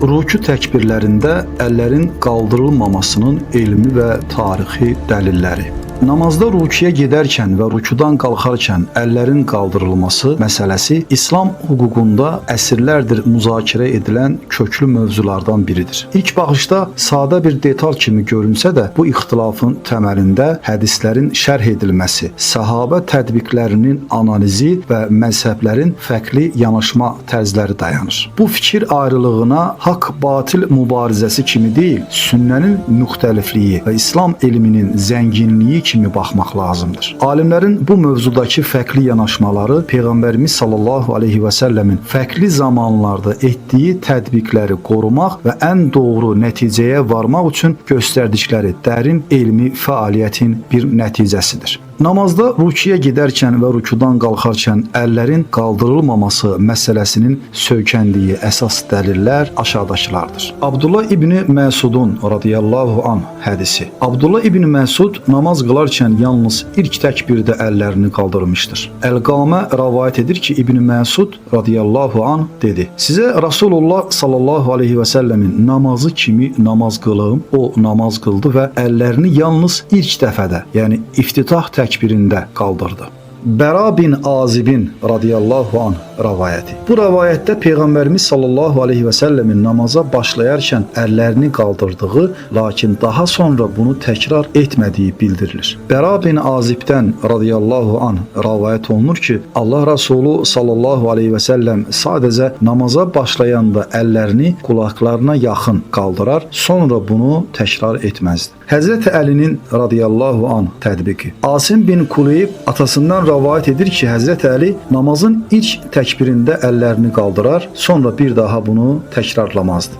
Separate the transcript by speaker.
Speaker 1: Rükü təkbirlərində əllərin qaldırılmamasının elmi və tarixi dəlilləri. Namazda rüküyə gedərkən və rükudan qalxarkən əllərin qaldırılması məsələsi İslam hüququnda əsrlərdir müzakirə edilən köklü mövzulardan biridir. İlk baxışda sadə bir detal kimi görünsə də, bu ixtilafın təməlində hədislərin şərh edilməsi, səhabə tətbiqlərinin analizi və məzhəblərin fərqli yanaşma tərzləri dayanır. Bu fikir ayrılığına haqq-batil mübarizəsi kimi deyil, sünnənin müxtəlifliyi və İslam elminin zənginliyi kimi baxmaq lazımdır. Alimlərin bu mövzudakı fərqli yanaşmaları Peyğəmbərimiz sallallahu aleyhi və səlləmin fərqli zamanlarda etdiyi tətbiqləri qorumaq və ən doğru nəticəyə varmaq üçün göstərdikləri dərin elmi fəaliyyətin bir nəticəsidir. Namazda rüküyə gedərkən və rükudan qalxarkən əllərin qaldırılmaması məsələsinin söykəndiyi əsas dəlillər aşağıdakılardır. Abdullah İbni Məsudun radiyallahu anh hədisi. Abdullah İbni Məsud namaz qılarkən yalnız ilk təkbirdə əllərini qaldırmışdır. Əlqamə rəvayət edir ki, İbni Məsud radiyallahu anh dedi: "Sizə Rasulullah sallallahu aleyhi və səlləmin namazı kimi namaz qılım." O namaz qıldı və əllərini yalnız ilk dəfədə, yəni iftitah təkbirində qaldırdı. Bəra bin Azibin radiyallahu anh rəvayəti. Bu rəvayətdə Peyğəmbərimiz sallallahu aleyhi və səlləmin namaza başlayarkən əllərini qaldırdığı, lakin daha sonra bunu təkrar etmədiyi bildirilir. Bəra bin Azibdən radiyallahu anh rəvayət olunur ki, Allah Rəsulu sallallahu aleyhi və səlləm sadəcə namaza başlayanda əllərini qulaqlarına yaxın qaldırar, sonra bunu təkrar etməzdi. Həzrəti Əlinin radiyallahu anh tətbiqi. Asim bin Kuleyb atasından rəvayət edir ki, Həzrəti Əli namazın ilk təkbirində əllərini qaldırar, sonra bir daha bunu təkrarlamazdı.